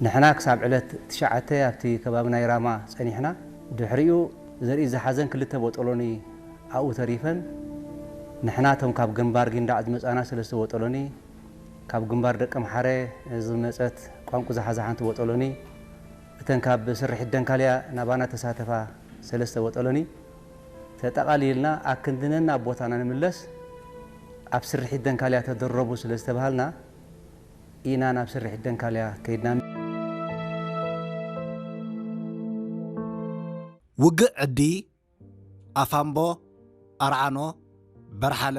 ንሕና ክሳብ ዕለት ትሽዓተ ኣብቲ ከባቢ ናይ ራማ ጸኒሕና። ድሕሪኡ ዘርኢ ዝሓዘን ክልተ ቦጦሎኒ ኣብኡ ተሪፈን። ንሕና እቶም ካብ ግንባር ጊንዳዕ ዝመጻና ሰለስተ ቦጦሎኒ፣ ካብ ግንባር ደቀምሓረ ዝመጸት ቋንቁ ዝሓዘ ሓንቲ ቦጦሎኒ፣ እተን ካብ ስርሒት ደንካልያ ናባና ተሳተፋ ሰለስተ ቦጦሎኒ፣ ተጠቓሊልና ኣክንድነን ናብ ቦታና ንምለስ ኣብ ስርሒት ደንካልያ ተደረቡ ስለ ዝተባሃልና ኢና ናብ ስርሒት ደንካልያ ከይድና። ውግእ ዕዲ፣ ኣፋምቦ፣ ኣርዓኖ፣ በርሓለ፣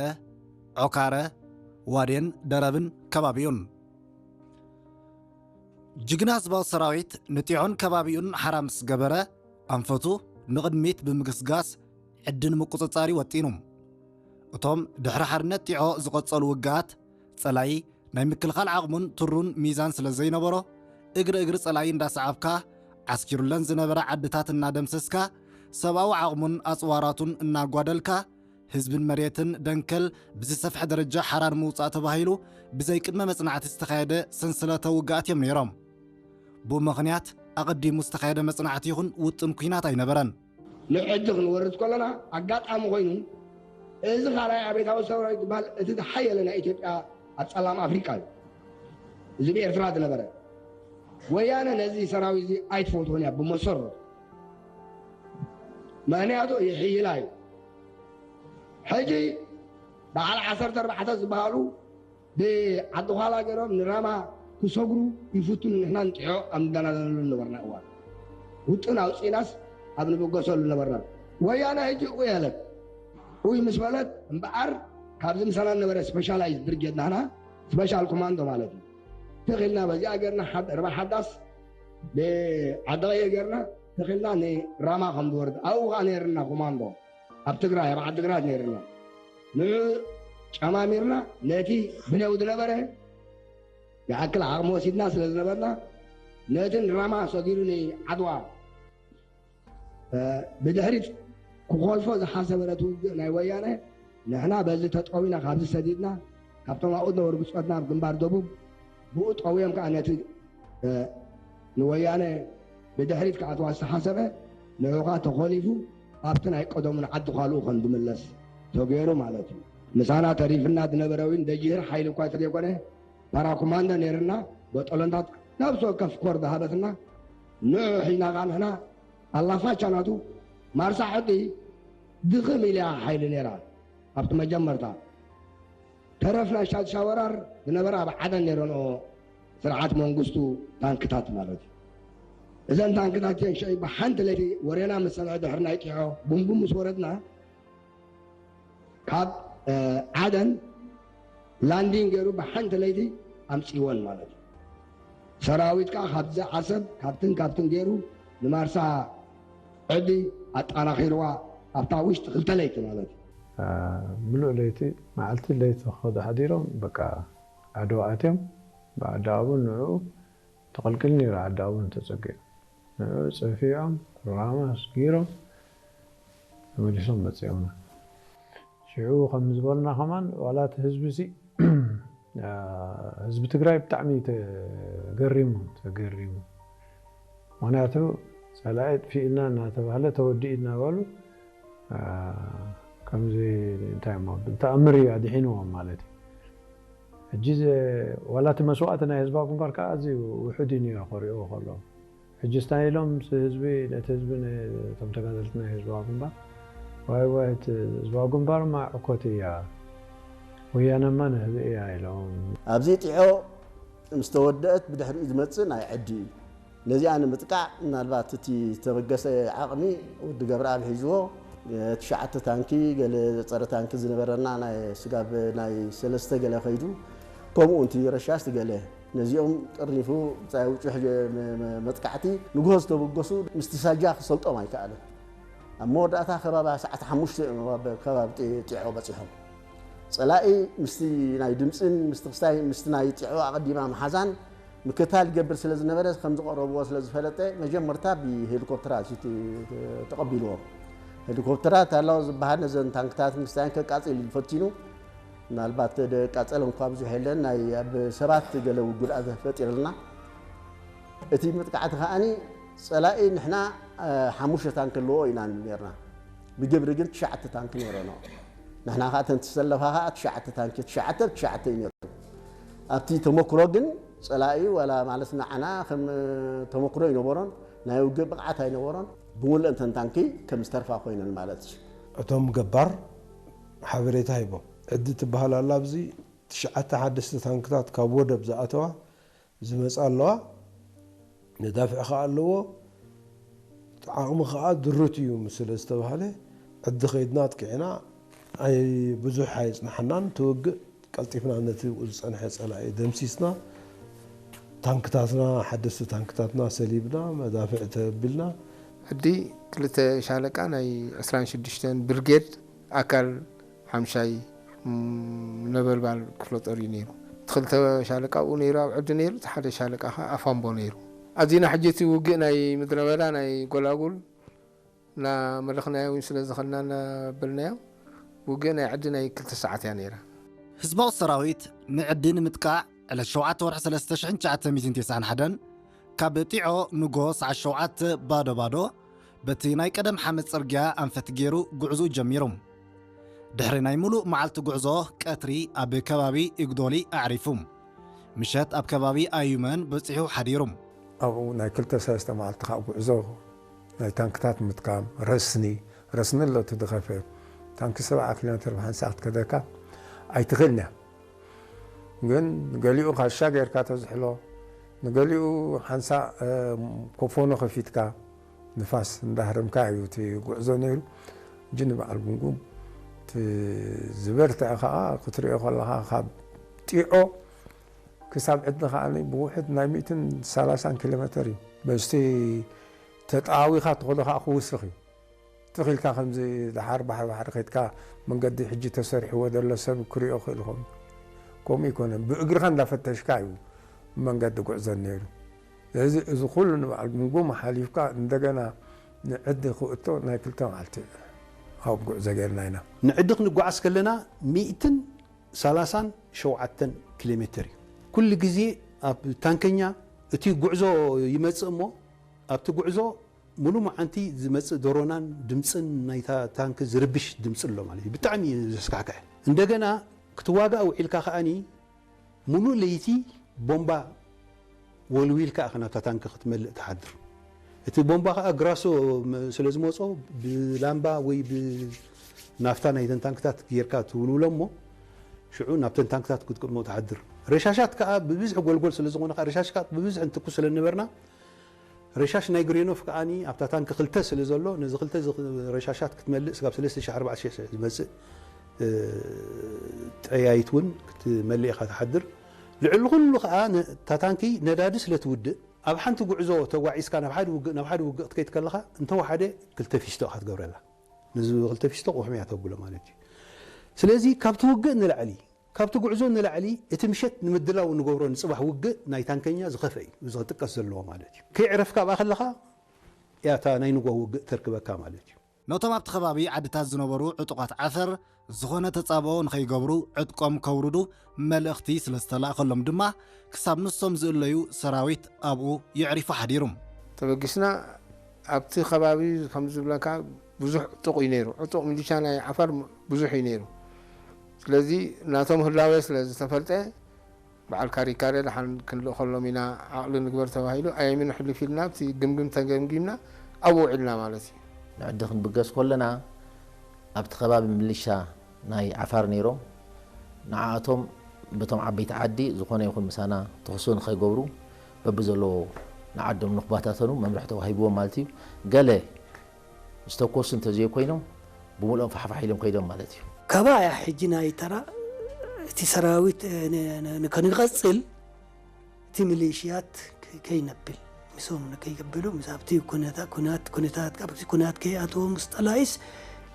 ዖካረ፣ ዋዴን ደረብን ከባቢኡን። ጅግና ህዝባዊ ሰራዊት ንጢዖን ከባቢኡን ሓራ ምስ ገበረ፣ ኣንፈቱ ንቕድሚት ብምግስጋስ ዕዲ ንምቁጽጻር እዩ ወጢኑ። እቶም ድሕሪ ሓርነት ጢዖ ዝቐጸሉ ውግኣት፣ ጸላኢ ናይ ምክልኻል ዓቕሙን ትሩን ሚዛን ስለ ዘይነበሮ፣ እግሪ እግሪ ጸላኢ እንዳሰዓብካ፣ ዓስኪሩለን ዝነበረ ዓድታት እናደምሰስካ፣ ሰብኣዊ ዓቕሙን ኣጽዋራቱን እናጓደልካ፣ ህዝብን መሬትን ደንከል ብዝሰፍሐ ደረጃ ሓራ ንምውጻእ ተባሂሉ ብዘይ ቅድመ መጽናዕቲ ዝተኻየደ ሰንሰለታዊ ውግኣት እዮም ነይሮም። ብኡ ምኽንያት ኣቐዲሙ ዝተኻየደ መጽናዕቲ ይኹን ውጥን ኲናት ኣይነበረን። ንሕጂ ክንወርድ ከለና ኣጋጣሚ ኮይኑ፣ እዚ ካልኣይ ኣብዮታዊ ሰራዊት ዝበሃል እቲ ዝሓየለ ናይ ኢትዮጵያ ኣብ ጸላም ኣፍሪቃ እዩ። እዚ ብኤርትራ ዝነበረ ወያነ ነዚ ሰራዊት እዚ ኣይትፈትዎን እያ ብመሰረቱ። ምኽንያቱ ይሕይላ እዩ። ሕጂ በዓል ዓሰርተ ኣርባዕተ ዝበሃሉ ብዓዲ ዃላ ገይሮም ንራማ ክሰግሩ ይፍትኑ፣ ንሕና ንጥዖ ኣብ ንደናደነሉ ነበርና እዋን። ውጥን ኣውፂእናስ ኣብ ንብገሰሉ ነበርና። ወያነ ሕጂ ኡይ ኣለት። ኡይ ምስ በለት እምበኣር ካብዚ ምሳና ነበረ ስፔሻላይዝ ብርጌድ ናህና ስፔሻል ኮማንዶ ማለት እዩ። ተኺልና በዚኣ ገርና ሓድ- ርባ ሓዳስ ብዓዲ ቐየ ገርና ተኺልና ንራማ ከም ዝወርድ ኣብኡ ከዓ ነይርና ኮማንዶ ኣብ ትግራይ ኣብ ዓዲግራት ነይርና ንዑ ጨማሚርና ነቲ ብነው ዝነበረ ይኣክል ዓቕሚ ወሲድና ስለ ዝነበርና ነቲ ንራማ ሰጊሩ ንዓድዋ ብድሕሪት ክኾልፎ ዝሓሰበ ነቲ ውግእ ናይ ወያነ ንሕና በዚ ተጠዊና ካብዚ ሰዲድና ካብቶም ኣብኡ ዝነበሩ ብጾትና ኣብ ግንባር ደቡብ ብኡ ጠውዮም ከዓ ነቲ ንወያነ ብድሕሪት ክኣትዋ ዝተሓሰበ ንዑ ከዓ ተኾሊፉ ኣብቲ ናይ ቀደሙ ንዓዲ ኳልኡ ከም ዝምለስ ተገይሩ ማለት እዩ። ምሳና ተሪፍና ዝነበረ እውን ደጅህር ሓይሊ እኳ ተዘይኮነ ፓራኮማንዶ ነይርና በጠሎንታት ነብሲ ወከፍ ኮር ዝሃበትና ንዑ ሒዝና ከዓ ንሕና ኣላፋቻ ናቱ ማርሳ ሕዲ ድኽም ኢልያ ሓይሊ ነይራ ኣብቲ መጀመርታ ተረፍ ናይ ሻድሻ ወራር ዝነበረ ኣብ ዓደን ነይረንኦ ስርዓት መንግስቱ ታንክታት ማለት እዩ። እዘን ታንክታት እተን ሸ ብሓንቲ ለይቲ ወሬና ምስ ሰምዐ ድሕሪ ናይ ጢዖ ቡምቡ ምስ ወረድና ካብ ዓደን ላንዲን ገይሩ ብሓንቲ ለይቲ ኣምፅወን ማለት እዩ። ሰራዊት ከዓ ካብዚ ዓሰብ ካብትን ካብትን ገይሩ ንማርሳ ዕዲ ኣጣናኺርዋ ኣብታ ውሽጢ ክልተ ለይቲ ማለት እዩ። ምሉእ ለይቲ መዓልቲ ለይቲ ክኸዱ ሓዲሮም በቃ ዓዲ ኣትዮም ብዓዲ ኣቡን ንዕኡ ተቐልቅል ነይሩ ዓዲ ኣቡን ተፀጊዑ ንዕኡ ፀፊዖም ራማ ኣስጊሮም ተመሊሶም መፂኦምና። ሽዑ ከም ዝበልና ከማን ዋላ እቲ ህዝቢ ሲ ህዝቢ ትግራይ ብጣዕሚ ተገሪሙ ተገሪሙ ምክንያቱ ፀላኢ ጥፊእና እናተባህለ ተወዲኡ እናበሉ ከምዚ እንታይ እሞ ብተኣምር እዩ ኣድሒንዎም ማለት እዩ። ሕጂ ዋላ እቲ መስዋእቲ ናይ ህዝባዊ ግንባር ከዓ ኣዝዩ ውሑድ እዩ ነይሩ ክሪእዎ ከለዉ። ሕጂ እንታይ ኢሎም ህዝቢ ነቲ ህዝቢ እቶም ተጋደልቲ ናይ ህዝባዊ ግንባር ዋይ ዋይ እቲ ህዝባዊ ግንባርማ ዕኮት እያ ወያነማ ንህቢ እያ ኢሎም። ኣብዚ ጢዖ ምስ ተወደአት ብድሕሪኡ ዝመፅእ ናይ ዕዲ እዩ። ነዚኣ ንምጥቃዕ ምናልባት እቲ ዝተበገሰ ዓቕሚ ወዲ ገብረኣብ ሒዝዎ ትሽዓተ ታንኪ ገለ ፀረ ታንኪ ዝነበረና ናይ ስጋብ ናይ ሰለስተ ገለ ከይዱ ከምኡ እንቲ ረሻስ ገለ ነዚኦም ጠርኒፉ ብፃይ ውጩሕ መጥቃዕቲ ንግሆ ዝተበገሱ ምስቲ ሳጃ ክሰልጦም ኣይከኣለን። ኣብ መወዳእታ ከባቢ ሰዓት ሓሙሽተ እዮም ኣብ ከባቢ ጢዖ በፂሖም። ፀላኢ ምስቲ ናይ ድምፅን ምስቲ ክስታይ ምስቲ ናይ ጢዖ ኣቐዲማ መሓዛን ምክትታል ይገብር ስለ ዝነበረ ከም ዝቐረብዎ ስለ ዝፈለጠ መጀመርታ ብሄሊኮፕተራት እዩ ተቐቢልዎም። ሄሊኮፕተራት ኣለዋ ዝበሃል ነዘን ታንክታት ምስታይን ከቃፅል እዩ ፈቲኑ። ምናልባት ደቃፀለ እንኳ ብዙሕ የለን ናይ ኣብ ሰባት ገለ ጉድኣት ፈጢርልና። እቲ መጥቃዕቲ ከኣኒ ጸላኢ ንሕና ሓሙሽተ ታንኪ ኣለዎ ኢና ኔርና። ብግብሪ ግን ትሽዓተ ታንኪ ኔረኖ። ንሕና ከኣ እተን ትሰለፋ ከኣ ትሽዓተ ታንኪ ትሽዓተ ትሽዓተ እዩ ኔሩ። ኣብቲ ተመክሮ ግን ጸላኢ ዋላ ማለት ንዓና ከም ተመክሮ ኣይነበሮን፣ ናይ ውግእ ብቕዓት ኣይነበሮን። ብምሉእ እተን ታንኪ ከም ዝተርፋ ኮይነን ማለት እዩ። እቶም ገባር ሓበሬታ ሂቦም። ዕዲ ትበሃል ኣላ ኣብዚ ትሽዓተ ሓደስቲ ታንክታት ካብ ወደብ ዝኣተዋ ዝመጻ ኣለዋ። መዳፍዕ ከኣ ኣለዎ። ዓቕሚ ከኣ ድሩት እዩ ስለ ዝተባህለ ዕዲ ከይድና ኣጥቂዕና ኣይ ብዙሕ ኣየጽናሓናን። ትውግእ ቀልጢፍና ነቲ ዝጸንሐ ጸላኢ ደምሲስና። ታንክታትና ሓደስቲ ታንክታትና ሰሊብና መዳፍዕ ተቢልና። ዕዲ ክልተ ሻለቃ ናይ ዕስራን ሽዱሽተን ብርጌድ ኣካል ሓምሻይ ነበልባል ክፍለ ጦር እዩ ነይሩ። እቲ ክልተ ሻለቃ ኣብኡ ነይሩ ኣብ ዕዲ ነይሩ፣ እቲ ሓደ ሻለቃ ከዓ ኣፋምቦ ነይሩ። ኣዚና ሕጂ እቲ ውግእ ናይ ምድረ በዳ ናይ ጎላጉል እናመለኽናዮ እውን ስለ ዝኸድና እናበልናዮ ውግእ ናይ ዕዲ ናይ ክልተ ሰዓት እያ ነይራ። ህዝባዊ ሰራዊት ንዕዲ ንምጥቃዕ ዕለት ሸውዓተ ወርሒ ሰለስተ ሽሕን ትሽዓተ ሚእትን ተስዓን ሓደን ካብ ጢዖ ንጎ ሰዓት ሸውዓተ ባዶ ባዶ በቲ ናይ ቀደም ሓመድ ጽርግያ ኣንፈት ገይሩ ጉዕዝኡ ጀሚሩ። ድሕሪ ናይ ምሉእ መዓልቲ ጉዕዞ ቀትሪ ኣብ ከባቢ ኢግዶሊ ኣዕሪፉ። ምሸት ኣብ ከባቢ ኣዩመን በጺሑ ሓዲሩ። ኣብኡ ናይ ክልተ ሰለስተ መዓልቲ ካብ ጉዕዞ ናይ ታንክታት ምጥቃም ረስኒ ረስኒ ኣሎ እቲ ድኸፈ ታንኪ ሰብዓ ኪሎ ሜትር ብሓንሳእ ክትከደካ ኣይትኽእልን እያ። ግን ገሊኡ ካሻ ጌርካ ተዝሕሎ፣ ንገሊኡ ሓንሳእ ኮፎኖ ከፊትካ ንፋስ እንዳህረምካ እዩ እቲ ጉዕዞ ነይሩ። ሕጂ ንበዓል ጉምጉም እቲ ዝበርትዐ ከዓ ክትሪኦ ከለኻ ካብ ጢዖ ክሳብ ዕድኒ ከዓ ብውሕድ ናይ ሚእትን ሰላሳን ኪሎ ሜትር እዩ። በዝቲ ተጣዊኻ ትኸዶ ከዓ ክውስኽ እዩ። ትኽ ኢልካ ከምዚ ደሓር ባሕሪ ባሕሪ ከይድካ መንገዲ ሕጂ ተሰሪሕዎ ዘሎ ሰብ ክሪኦ ክእል ይኸውን። ከምኡ ኣይኮነን፣ ብእግርኻ እንዳፈተሽካ እዩ መንገዲ ጉዕዞ ነይሩ። ስለዚ እዚ ኩሉ ንበዓል ጉምጉም ሓሊፍካ እንደገና ንዕዲ ክእቶ ናይ ክልተ መዓልቲ ኣብ ጉዕዞ ጌርና ኢና። ንዕዲ ክንጓዓዝ ከለና ሚእትን ሰላሳን ሸውዓተን ኪሎ ሜትር እዩ። ኩሉ ግዜ ኣብ ታንከኛ እቲ ጉዕዞ ይመጽእ እሞ ኣብቲ ጉዕዞ ሙሉ መዓንቲ ዝመጽእ ዶሮናን ድምጽን ናይታ ታንክ ዝርብሽ ድምጺ ኣሎ ማለት እዩ። ብጣዕሚ እዩ ዘስካሕክሕ። እንደገና ክትዋጋእ ውዒልካ ከኣኒ ሙሉእ ለይቲ ቦምባ ወልዊልካ ኢኻ ናብታ ታንክ ክትመልእ ትሓድር። እቲ ቦምባ ከኣ ግራሶ ስለ ዝመጾ ብላምባ ወይ ብናፍታ ናይተን ታንክታት ጌርካ ትውልውሎ እሞ ሽዑ ናብተን ታንክታት ክትቅድሞ ትሓድር። ረሻሻት ከኣ ብብዝሒ ጎልጎል ስለ ዝኾነ ከኣ ረሻሽ ከኣ ብብዝሒ እንትኩስ ስለ ዝነበርና ረሻሽ ናይ ግሬኖፍ ከኣኒ ኣብታ ታንክ ክልተ ስለ ዘሎ ነዚ ክልተ ረሻሻት ክትመልእ ስጋብ ሰለስተ ሺሕ ኣርባዕተ ሺሕ ዝመጽእ ጠያይት እውን ክትመልእ ኢኻ ትሓድር። ልዕሊ ኩሉ ከኣ እታ ታንኪ ነዳዲ ስለ ትውድእ ኣብ ሓንቲ ጉዕዞ ተጓዒዝካ ናብ ሓደ ውግእ ናብ ሓደ ውግእ ክትከይድ ከለኻ እንተወሓደ ክልተ ፊስቶ ኢኻ ትገብረላ። ነዚ ክልተ ፊስቶ ቁሕም እያ ተብሎ ማለት እዩ። ስለዚ ካብቲ ውግእ ንላዕሊ ካብቲ ጉዕዞ ንላዕሊ እቲ ምሸት ንምድላው እንገብሮ ንፅባሕ ውግእ ናይ ታንከኛ ዝኸፍአ እዩ። እዚ ክጥቀስ ዘለዎ ማለት እዩ። ከይዕረፍካ ኣብኣ ከለኻ እያ እታ ናይ ንጎ ውግእ ተርክበካ ማለት እዩ። ነቶም ኣብቲ ከባቢ ዓድታት ዝነበሩ ዕጡቓት ዓፈር ዝኾነ ተጻብኦ ንኸይገብሩ ዕጥቆም ከውርዱ መልእኽቲ ስለ ዝተላእከሎም ድማ ክሳብ ንሶም ዝእለዩ ሰራዊት ኣብኡ የዕሪፉ ሓዲሩ። ተበጊስና ኣብቲ ከባቢ ከም ዝብለካ ብዙሕ ዕጡቕ እዩ ነይሩ። ዕጡቕ ሚሊሻ ናይ ዓፋር ብዙሕ እዩ ነይሩ። ስለዚ ናቶም ህላዌ ስለ ዝተፈልጠ በዓል ካሪካሬ ደሓን ክንልእኸሎም ኢና ዓቕሊ ንግበር ተባሂሉ ኣየሚኑ ሕልፍ ኢልና ኣብቲ ግምግም ተገምጊምና ኣብኡ ውዒልና ማለት እዩ። ንዕዲ ክንብገስ ከለና ኣብቲ ከባቢ ምልሻ ናይ ዓፋር ነይሮም። ንዓኣቶም በቶም ዓበይቲ ዓዲ ዝኾነ ይኹን ምሳና ተኽሶ ንኸይገብሩ በብዘለዎ ንዓዶም ንክባታተኑ መምርሒ ተዋሂብዎም ማለት እዩ። ገለ ዝተኮሱ እንተዘይኮይኖም ብምልኦም ፋሕፋሕ ኢሎም ከይዶም ማለት እዩ። ካባያ ሕጂ ናይ ተራ እቲ ሰራዊት ከንቀፅል እቲ ሚሊሽያት ከይነብል ምሶም ከይገበሉ ምስ ኣብቲ ኩነታት ኩናት ኩነታት ኣብቲ ኩናት ከይኣትዎ ምስ ጠላኢስ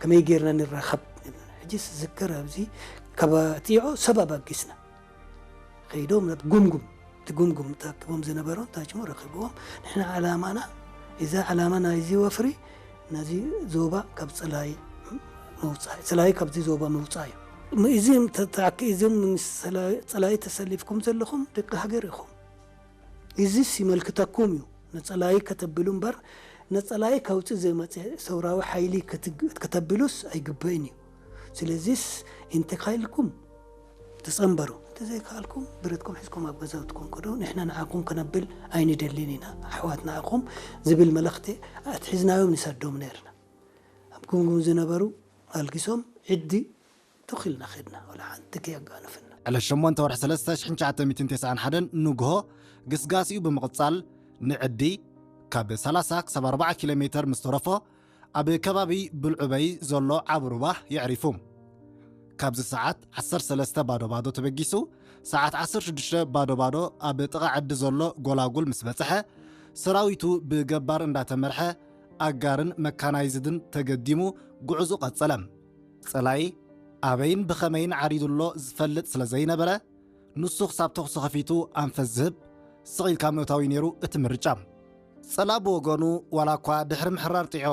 ከመይ ጌርና ንራኸብ ሕጂ ዝዝከር ኣብዚ ካብ ጢዖ ሰብ ኣባጊስና ከይዶም ናብ ጉምጉም እቲ ጉምጉም ተኣኪቦም ዝነበሩ ታችሞ ረኺብዎም ንሕና ዓላማና እዛ ዓላማ ናይዚ ወፍሪ ነዚ ዞባ ካብ ጽላይ ምውጻእ ጽላይ ካብዚ ዞባ ምውጻእ እዩ። እዚም ተታኪ እዚም ምስ ጽላይ ተሰሊፍኩም ዘለኹም ደቂ ሃገር ኢኹም። እዚስ ይመልክተኩም እዩ። ነጸላይ ከተብሉ እምበር፣ ነጸላይ ከውጽእ ዘይመጸ ሰውራዊ ሓይሊ ክትግ-፣ ከተብሉስ ኣይግበእን እዩ። ስለዚስ እንተኻኢልኩም ተጸንበሩ፣ እንተዘይከኣልኩም ብረትኩም ሒዝኩም ኣብ ገዛውትኩም ቅዱ፣ ንሕና ንዓኹም ከነብል ኣይንደልን ኢና፣ ኣሕዋት ንዓኹም ዝብል መልእኽቲ ኣትሒዝናዮም ንሰዶም ነርና። ኣብ ጉምጉም ዝነበሩ ኣልጊሶም ዕዲ ትኽ ኢልና ኸድና፣ ወላ ሓንቲ ከየጋነፈና። ዕለት ሸሞንተ ወርሒ ሰለስተ ሽሕን ትሽዓተ ሚእትን ተስዓን ሓደን ንግሆ ግስጋሴኡ ብምቕጻል ንዕዲ ካብ ሰላሳ ክሳብ ኣርባዓ ኪሎ ሜተር ምስ ተረፎ ኣብ ከባቢ ብልዑበይ ዘሎ ዓቢ ሩባ የዕሪፉ። ካብዚ ሰዓት ዓሰርተ ሰለስተ ባዶ ባዶ ተበጊሱ ሰዓት ዓሰርተ ሽዱሽተ ባዶ ባዶ ኣብ ጥቓ ዕዲ ዘሎ ጎላጉል ምስ በጽሐ ሰራዊቱ ብገባር እንዳተመርሐ ኣጋርን መካናይዝድን ተገዲሙ ጉዕዙ ቀጸለ። ጸላይ ኣበይን ብኸመይን ዓሪዱ ኣሎ ዝፈልጥ ስለ ዘይነበረ፣ ንሱ ክሳብ ተኹሲ ከፊቱ ኣንፈት ዝህብ ስቕ ኢልካ ምእታው እዩ ነይሩ እቲ ምርጫ። ጸላ ብወገኑ፣ ዋላ እኳ ድሕሪ ምሕራር ጢዖ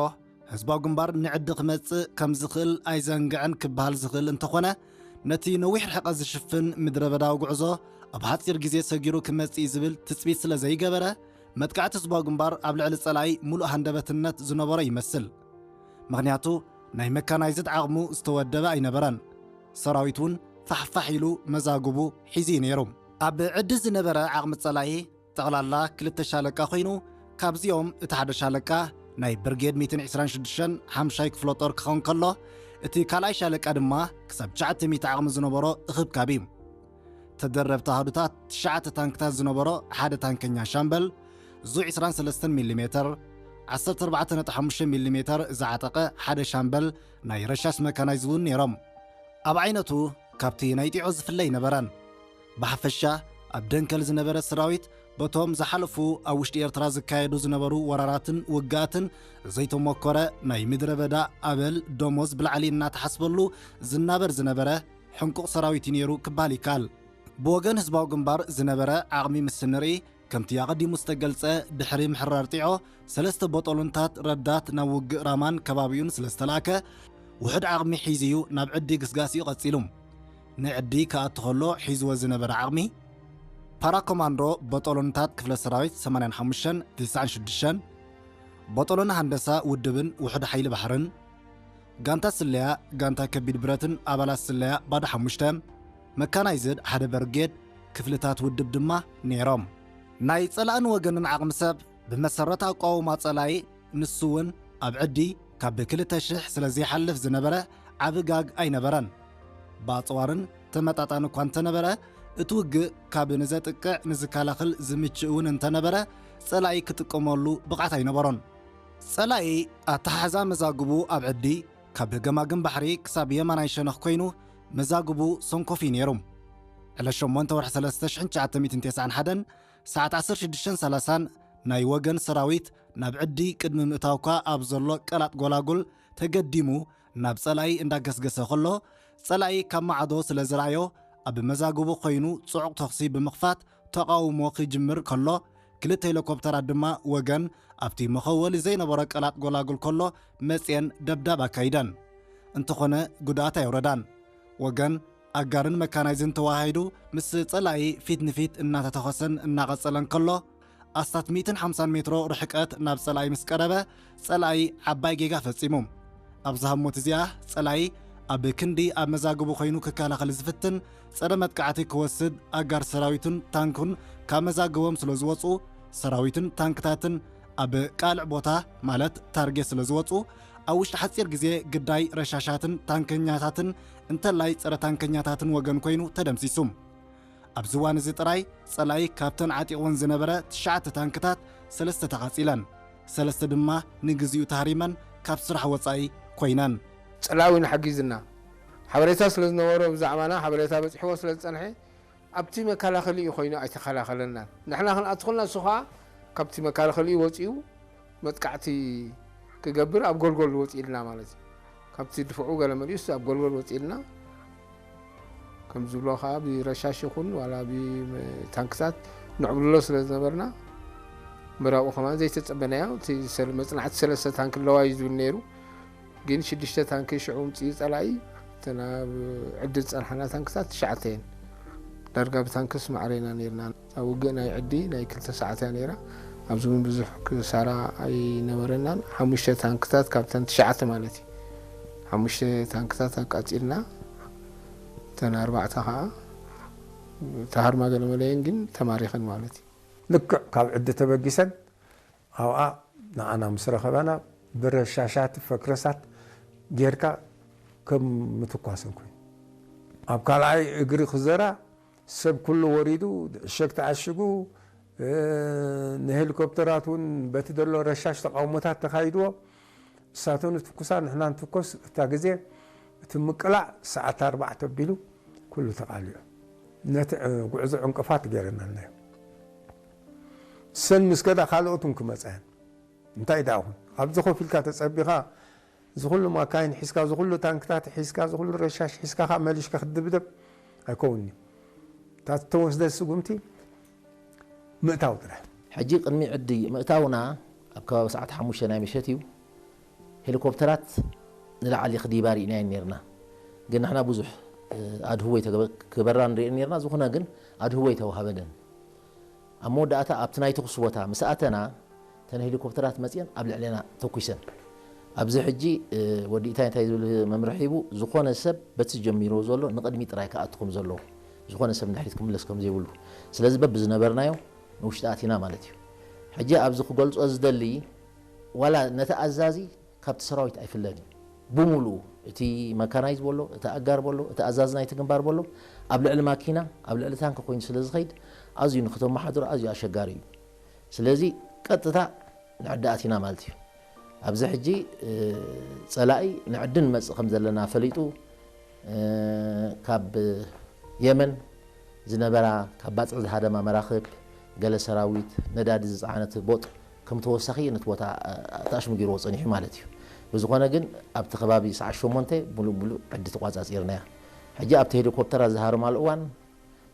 ህዝባዊ ግንባር ንዕዲ ክመጽእ ከም ዝኽእል ኣይዘንግዕን ክበሃል ዝኽእል እንተኾነ፣ ነቲ ነዊሕ ርሕቀት ዝሽፍን ምድረ በዳዊ ጉዕዞ ኣብ ሓጺር ግዜ ሰጊሩ ክመጽእ እዩ ዝብል ትጽቢት ስለ ዘይገበረ፣ መጥቃዕቲ ህዝባዊ ግንባር ኣብ ልዕሊ ጸላኢ ምሉእ ሃንደበትነት ዝነበሮ ይመስል። ምኽንያቱ ናይ መካናይዝድ ዓቕሙ ዝተወደበ ኣይነበረን። ሰራዊት እውን ፋሕፋሕ ኢሉ መዛግቡ ሒዙ እዩ ነይሩ። ኣብ ዕዲ ዝነበረ ዓቕሚ ጸላኢ ጠቕላላ ክልተ ሻለቃ ኮይኑ፣ ካብዚኦም እቲ ሓደ ሻለቃ ናይ ብርጌድ ሚእትን ዕስራን ሽዱሽተን ሓምሻይ ክፍለ ጦር ክኸውን ከሎ፣ እቲ ካልኣይ ሻለቃ ድማ ክሳብ ትሽዓተ ሚእቲ ዓቕሚ ዝነበሮ እኽብካብ እዩ። ተደረብቲ ኣሃዱታት ትሽዓተ ታንክታት ዝነበሮ ሓደ ታንከኛ ሻምበል፣ ዙ ዕስራን ሰለስተን ሚሊ ሜተር፣ ዓሰርተ ኣርባዕተ ነጥቢ ሓሙሽተ ሚሊ ሜተር ዝዓጠቐ ሓደ ሻምበል ናይ ረሻሽ መካናይዝ እውን ነይሮም። ኣብ ዓይነቱ ካብቲ ናይ ጢዖ ዝፍለ ኣይነበረን። ብሓፈሻ ኣብ ደንከል ዝነበረ ሰራዊት በቶም ዝሓለፉ ኣብ ውሽጢ ኤርትራ ዝካየዱ ዝነበሩ ወራራትን ውግኣትን ዘይተሞከረ ናይ ምድረ በዳ ኣበል ደሞዝ ብላዕሊ እናተሓስበሉ ዝናበር ዝነበረ ሕንቁቕ ሰራዊት እዩ ነይሩ ክበሃል ይከኣል። ብወገን ህዝባዊ ግንባር ዝነበረ ዓቕሚ ምስ እንርኢ፣ ከምቲ ኣቐዲሙ ዝተገልጸ፣ ድሕሪ ምሕራር ጢዖ፣ ሰለስተ ቦጦሎንታት ረዳት ናብ ውግእ ራማን ከባቢኡን ስለ ዝተላእከ፣ ውሑድ ዓቕሚ ሒዙ እዩ ናብ ዕዲ ግስጋሴኡ ቀጺሉ። ንዕዲ ክኣቱ ከሎ ሒዝዎ ዝነበረ ዓቕሚ፣ ፓራኮማንዶ ቦጦሎንታት ክፍለ ሰራዊት ሰማንያን ሓሙሽተን ትስዓን ሽዱሽተን፣ ቦጦሎን ሃንደሳ ውድብን ውሑድ ሓይሊ ባሕርን፣ ጋንታ ስለያ፣ ጋንታ ከቢድ ብረትን ኣባላት ስለያ ባዶ ሓሙሽተ፣ መካናይዝድ ሓደ በርጌድ፣ ክፍልታት ውድብ ድማ ነይሮም። ናይ ጸላእን ወገንን ዓቕሚ ሰብ ብመሰረት ኣቋውማ ጸላኢ፣ ንሱ እውን ኣብ ዕዲ ካብ ክልተ ሽሕ ስለ ዘይሓልፍ ዝነበረ ዓቢ ጋግ ኣይነበረን። ብኣጽዋርን ተመጣጣኒ እኳ እንተነበረ፣ እቲ ውግእ ካብ ንዘጥቅዕ ንዝከላኸል ዝምችእ እውን እንተነበረ፣ ጸላኢ ክጥቀመሉ ብቕዓት ኣይነበሮን። ጸላኢ ኣተሓሕዛ መዛግቡ ኣብ ዕዲ ካብ ገማግም ባሕሪ ክሳብ የማናይ ሸነኽ ኮይኑ መዛግቡ ሰንኮፍ እዩ ነይሩ። ዕለት ሸሞንተ ወርሒ ሰለስተ ሽሕን ትሽዓተ ሚእትን ተስዓን ሓደን ሰዓት ዓሰርተ ሽዱሽተን ሰላሳን ናይ ወገን ሰራዊት ናብ ዕዲ ቅድሚ ምእታውካ ኣብ ዘሎ ቀላጥ ጎላጉል ተገዲሙ ናብ ጸላኢ እንዳገስገሰ ከሎ፣ ጸላኢ ካብ ማዕዶ ስለ ዝረኣዮ ኣብ መዛግቡ ኮይኑ ጽዑቕ ተኹሲ ብምኽፋት ተቓውሞ ክጅምር ከሎ፣ ክልተ ሄሊኮፕተራት ድማ ወገን ኣብቲ መኸወሊ ዘይነበሮ ቀላጥ ጎላጉል ከሎ መጽየን ደብዳብ ኣካይደን። እንተኾነ ጉድኣት ኣየውረዳን። ወገን ኣጋርን መካናይዝን ተዋሃሂዱ ምስ ጸላኢ ፊት ንፊት እናተተኾሰን እናቐጸለን ከሎ፣ ኣስታት ሚእትን ሓምሳን ሜትሮ ርሕቀት ናብ ጸላኢ ምስ ቀረበ፣ ጸላኢ ዓባይ ጌጋ ፈጺሙ። ኣብዛ ህሞት እዚኣ ጸላኢ ኣብ ክንዲ ኣብ መዛግቡ ኮይኑ ክከላኸል ዝፍትን፣ ጸረ መጥቃዕቲ ክወስድ ኣጋር ሰራዊቱን ታንኩን ካብ መዛግቦም ስለ ዝወጹ፣ ሰራዊትን ታንክታትን ኣብ ቃልዕ ቦታ ማለት ታርጌት ስለ ዝወጹ፣ ኣብ ውሽጢ ሓጺር ግዜ ግዳይ ረሻሻትን ታንከኛታትን እንተላይ ጸረ ታንከኛታትን ወገን ኮይኑ ተደምሲሱ። ኣብዚ እዋን እዚ ጥራይ ጸላኢ ካብተን ዓጢቕወን ዝነበረ ትሽዓተ ታንክታት ሰለስተ ተቓጺለን፣ ሰለስተ ድማ ንግዚኡ ተሃሪመን ካብ ስራሕ ወጻኢ ኮይነን። ጸላኢ እውን ሓጊዝና። ሓበሬታ ስለ ዝነበሮ ብዛዕባና ሓበሬታ በጺሕዎ ስለ ዝጸንሐ ኣብቲ መከላኸሊ እዩ ኮይኑ ኣይተኸላኸለናን። ንሕና ክንኣትኹልና እሱ ኸዓ ካብቲ መከላኸሊ ወጺኡ መጥቃዕቲ ክገብር ኣብ ጎልጎል ወጺእልና ማለት እዩ። ካብቲ ድፍዑ ገለ መሊኡስ ኣብ ጎልጎል ወጺእልና ከም ዝብሎ ኸዓ ብረሻሽ ይኹን ዋላ ብታንክታት ንዕብልሎ ስለ ዝነበርና ምራቑ ከማን ዘይተጸበናዮ። እቲ ሰል-፣ መጽናዕቲ ሰለስተ ታንክ ኣለዋ እዩ ዝብል ነይሩ። ግን ሽዱሽተ ታንክ ሽዑ ምጽኡ ጸላኢ፣ እተን ኣብ ዕዲ ዝጸንሓና ታንክታት ትሽዓተ እየን። ዳርጋ ብታንክስ ማዕረ ኢና ነይርና። ኣብ ውግእ ናይ ዕዲ ናይ ክልተ ሰዓት እያ ነይራ። ኣብዚ እውን ብዙሕ ክሳራ ኣይነበረናን። ሓሙሽተ ታንክታት ካብተን ትሽዓተ ማለት እዩ። ሓሙሽተ ታንክታት ኣቃጺልና፣ እተን ኣርባዕተ ከዓ ተሃርማ ገለመለየን ግን ተማሪኸን ማለት እዩ። ልክዕ ካብ ዕዲ ተበጊሰን ኣብኣ ንዓና ምስ ረኸባና ብረሻሻት ፈክረሳት ጌርካ ከም ምትኳስን ኮይኑ ኣብ ካልኣይ እግሪ ክዘራ ሰብ ኩሉ ወሪዱ ዕሸግ ተዓሽጉ ንሄሊኮፕተራት እውን በቲ ዘሎ ረሻሽ ተቃውሞታት ተካይድዎ እሳቶም ንትኩሳ ንሕና ንትኮስ እታ ግዜ እቲ ምቅላዕ ሰዓት ኣርባዕተ ኣቢሉ ኩሉ ተቃሊዑ ነቲ ጉዕዞ ዕንቅፋት ገይረናልና እዩ ሰን ምስ ከዳ ካልኦት እውን ክመፃ እየን እንታይ ደኣ ኹን ኣብዚ ኮፍ ኢልካ ተፀቢኻ ዝኩሉ ማካይን ሒዝካ ዝኩሉ ታንክታት ሒዝካ ዝኩሉ ረሻሽ ሒዝካ ከዓ መሊሽካ ክትድብደብ ኣይከውንኒ እታ ተወስደ ስጉምቲ ምእታው ጥራሕ ሕጂ ቅድሚ ዕዲ ምእታውና ኣብ ከባቢ ሰዓት ሓሙሽተ ናይ ምሸት እዩ ሄሊኮፕተራት ንላዕሊ ክዲባ ርኢናየን ነርና ግን ንሕና ብዙሕ ኣድህቦ ክበራ ንርኢ ነርና ዝኾነ ግን ኣድህቦ ኣይተዋሃበንን ኣብ መወዳእታ ኣብቲ ናይ ተኩሲ ቦታ ምስ ኣተና እተን ሄሊኮፕተራት መፅየን ኣብ ልዕሌና ተኩሰን ኣብዚ ሕጂ ወዲ ኢታይ እንታይ ዝብል መምርሒ ሂቡ ዝኾነ ሰብ በቲ ጀሚርዎ ዘሎ ንቅድሚ ጥራይ ክኣትኹም ዘለዎ ዝኾነ ሰብ ንድሕሪት ክምለስ ከም ዘይብሉ ስለዚ በብዝነበርናዮ ንውሽጢ ኣቲና ማለት እዩ ሕጂ ኣብዚ ክገልፆ ዝደሊ ዋላ ነቲ ኣዛዚ ካብቲ ሰራዊት ኣይፍለን እዩ ብሙሉኡ እቲ መካናይዝ በሎ እቲ ኣጋር በሎ እቲ ኣዛዚ ናይቲ ግንባር በሎ ኣብ ልዕሊ ማኪና ኣብ ልዕሊ ታንክ ኮይኑ ስለ ዝኸይድ ኣዝዩ ንክተመሓድሮ ኣዝዩ ኣሸጋሪ እዩ ስለዚ ቀጥታ ንዕዲ ኣቲና ማለት እዩ ኣብዚ ሕጂ ፀላኢ ንዕዲ ንመፅእ ከም ዘለና ፈሊጡ ካብ የመን ዝነበራ ካብ ባፅዕ ዝሃደማ መራኽብ ገለ ሰራዊት ነዳዲ ዝፀዓነት ቦጥ ከም ተወሳኺ ነቲ ቦታ ተኣሽሙ ገይርዎ ፀኒሑ ማለት እዩ ብዝኾነ ግን ኣብቲ ከባቢ ሰዓት ሸሞንተ ሙሉእ ሙሉእ ዕዲ ተቋፃፂርናያ ሕጂ ኣብቲ ሄሊኮፕተራት ዝሃረማሉ እዋን